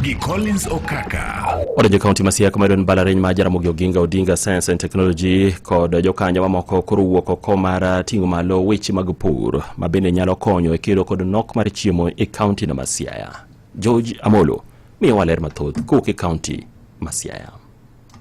gi Collins Okaka. Odonjo e kaunti ma Siaya kuma iyudo ni mbalariany mar Jaramogi Oginga Odinga Science and Technology kod jokanyo mamoko koro wuok oko mar ting'o malo weche mag pur ma bende nyalo konyo e kedo kod nok mar chiemo e kaunti no ma Siaya. George Amolo miyowa ler mathoth kowuok e kaunti ma Siaya.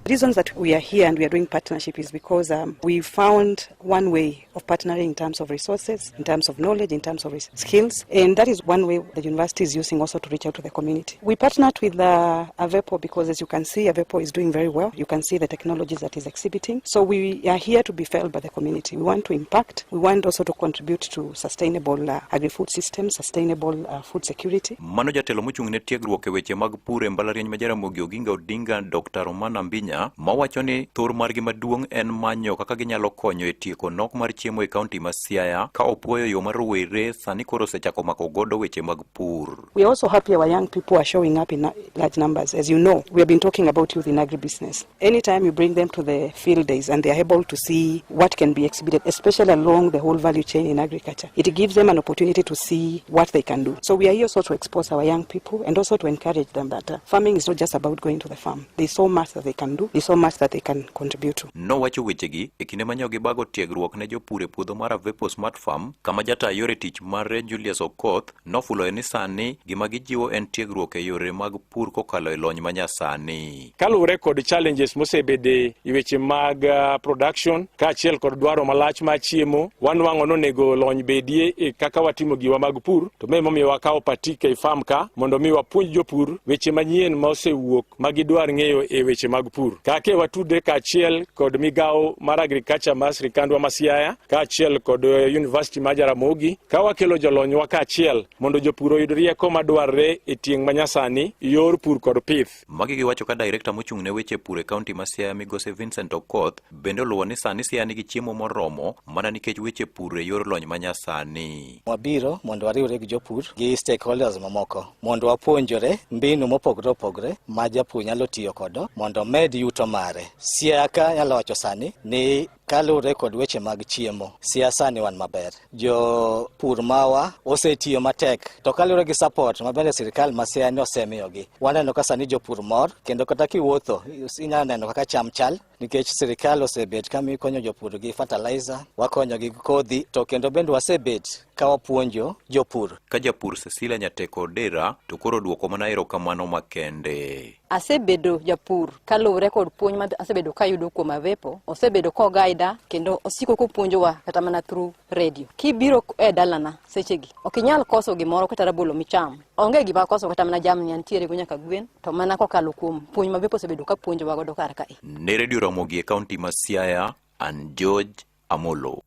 The reasons that we are here and we are doing partnership is because we found one way of partnering in terms of resources, in terms of knowledge, in terms of skills, and that is one way the university is using also to reach out to the community. We partnered with Avepo because, as you can see, Avepo is doing very well. You can see the technologies that is exhibiting. So we are here to be felt by the community. We want to impact. We want also to contribute to sustainable agri-food systems, sustainable food security. Mano jatelo mochung' ne tiegruok e weche mag pur e mbalariany ma Jaramogi Oginga Odinga, Dr. Romana Mbinya, mawacho ni thor margi maduong' en manyo kaka ginyalo konyo e tieko nok mar chiemo e kaunti ma Siaya, ka opuoyo yo mar rowere sani koro osechako mako godo weche mag pur. We are also happy our young people are showing up in large numbers. As you know, we have been talking about youth in agribusiness. Anytime you bring them to the field days and they are able to see what can be exhibited, especially along the whole value chain in agriculture, it gives them an opportunity to see what they can do. So we are here also to expose our young people and also to encourage them that farming is not just about going to the farm. There's so much that they can do. There's so much that they can contribute to. Nowacho wechegi e kinde ma gibago tiegruok ne jopur e puodho mar Avepo Smart Farm, kama jata yore tich mare Julius Okoth nofuloe ni sani gima gijiwo en tiegruok e yore mag pur kokalo e lony manyasani. Kaluwore kod challenges mosebede e weche mag production kaachiel kod dwaro malach mar chiemo, wanwang'o nonego lony bedie e kaka watimo giwa mag pur. To mae momiyo wakawo patik ei farm ka mondo mi wapuonj jopur weche manyien ma osewuok ma gidwar ng'eyo e weche mag pur, kake watudre kaachiel kod migawo mar agriculture mar sirikandwa ma Siaya kaachiel kod University mar Jaramogi, ka wakelo jolonywa kaachiel mondo jopur oyud rieko madwarre e tieng' manyasani yor pur kod pith. Magi giwacho ka director mochung' ne weche pur e kaunti ma Siaya, Migosi Vincent Okoth, bende oluwo ni sani Siaya nigi chiemo moromo mana nikech weche pur e yor lony manyasani. Wabiro mondo wariwre gi jopur gi stakeholders mamoko mondo wapuonjore mbinu mopogore opogore ma japur nyalo tiyo kodo mondo omed yuto mare. Siaya ka nyalo wacho sani ni kaluwore kod weche mag chiemo, Siaya sani wan maber. Jopur mawa osetiyo matek, to kaluwore gi support ma bende sirikal ma Siaya ni osemiyogi, waneno ka sani jopur mor, kendo kata kiwuotho inyalo neno kaka cham chal, nikech sirikal osebet ka konyo jopur gi fertilizer, wakonyogi gi kodhi, to kendo bende wasebet ka wapuonjo jopur. Ka japur Cecilia Nyateko Odera to koro duoko mana erokamano makende. Asebedo japur kaluwore kod puonj ma asebedo kayudo kuom Avepo. Osebedo kogaida kendo osiko kopuonjowa kata mana through radio. Kibiro e dalana sechegi, ok inyal koso gimoro, kata rabolo micham. Onge gima koso, kata mana jamni antiere go, nyaka gwen, to mana kokalo kuom puonj ma Avepo osebedo ka puonjowa godo kar kae. Ne Redio Ramogi e kaunti ma Siaya, an George Amolo.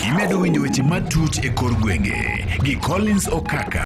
Imedo winjo weche matut e kor gwenge gi Collins Okaka.